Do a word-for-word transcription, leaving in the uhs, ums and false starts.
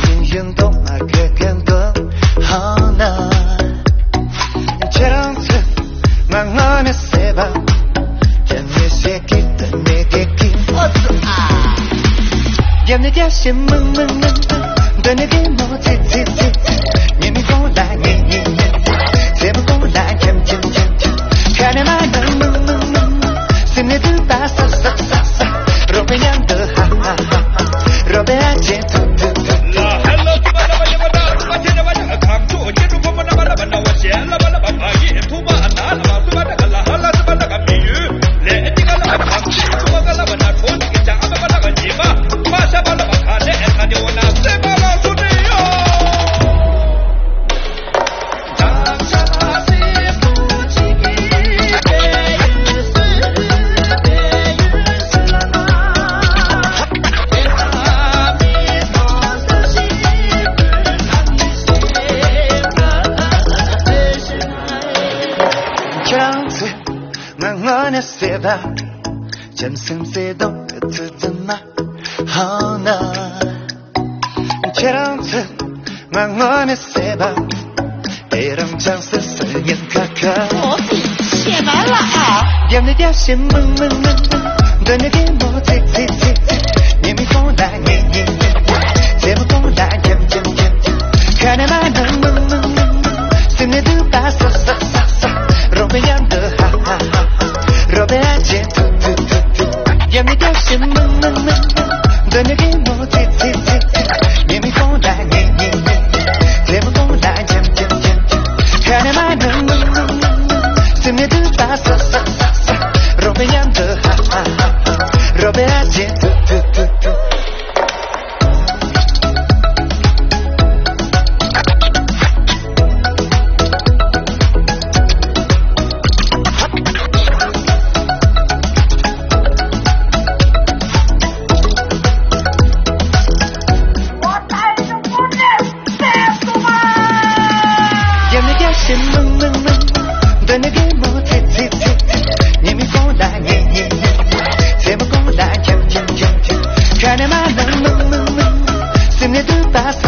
ཡིན་ཡིན་དོ་མ་གི་གི་འདུག་ཧང་ན། ཁྱེད་རང་ཚོས་ང་དངོས་གནས་བསད་པ། ཁྱེད་མི་ཤེས་ཀི་དེ་མི་གི་ཀི། ཨོ་ཙི་ཨ། རྒྱབ་ནས་རྒྱབ་བཞིན་མང་མང་མང་མང་། འདི་ནས་གད་མོ་ཚིག་ཚིག་ཚིག་ཚིག་ཉི་མའི་གུང་ལ་ཉི་ཉི་ཉི། མཚན་མོ་གུང་ལ་འཁྱམ་འཁྱམ་འཁྱམ་འཁྱམ། ཁ་ནས་མ་མང་མང་མང་མང་། སེམས་ནས་སྡུག་པ་ས་ས་ས་ས། རོགས་པའི་མཉམ་དུ་ཧ་ཧ་ཧ་ཧ། རོགས་པའི་ཨ་ཅེ་ཐུ་ཐུ་ཐུ་ཐུ། ཁྱེད་རང་ཚོས་ང་དངོས་གནས་བསད་པ། བྱམས་སེམས་བརྩེ་དུང་གི་ཚུལ་ཙམ་མ་ཧང་ན། ཁྱེད་རང་ཚོས་ང་དངོས་གནས་བསད་པ། དེ་རིང་ཆང་སི་སི་ཉིན་ཁ་ཁ། ཨོ་ཙི་ཤེས་མ་ལ་ཨ། རྒྱབ་ནས་རྒྱབ་བཞིན་མང་མང་མང་མང་། འདི་ནས་གད་མོ་ཚིག་ཚིག་ཚིག་ཚིག་ཉི་མའི་གུང་ལ་ཉི་ཉི་ཉི། མཚན་མོ་གུང་ལ་འཁྱམ་འཁྱམ་འཁྱམ་འཁྱམ། ཁ་ནས་མ་མང་མང་མང་མང་མང་། སེམས་ནས་སྡུག་པ་ས་ས་ས་ས། རོགས་པའི་མཉམ་དུ་ཧ་ཧ་ཧ་ཧ། རོགས་པའི་ཨ་ཅེ་ཐུ་ཐུ་ཐུ་ཐུ། རྒྱབ་ནས་རྒྱབ་བཞིན་མང་མང་མང་མང་། འདི་ནས་གད་མོ་ཚིག་ཚིག་ཚིག་ཚིག་ཉི་མའི་གུང་ལ་ཉི་ཉི་ཉི་ཉི། མཚན་མོ་གུང་ལ་འཁྱམ་འཁྱམ་འཁྱམ་འཁྱམ། ཁ་ནས་མ་མང་མང་མང་མང་མང་། སེམས་ནས་སྡུག་པ་ས་ས་ས་ས། རོགས་པའི་མཉམ་དུ་ཧ་ཧ་ཧ་ཧ། རོགས་པའི་ཨ་ཅེ་ཐུ་ཐུ་ཐུ་ཐུ། རྒྱབ་ནས་རྒྱབ་བཞིན་མང་མང་མང་། འདི་ནས་གད་མོ་ཚིག་ཚིག་ཚིག་ཚིག་ཉི་མའི་གུང་ལ་ཉི་ཉི་ཉི། མཚན་མོ་གུང་ལ་འཁྱམ་འཁྱམ་འཁྱམ་འཁྱམ། ཁ་ནས་མ་མང་མང་མང་མང་མང་། སེམས་ནས་སྡུག་པ་ས་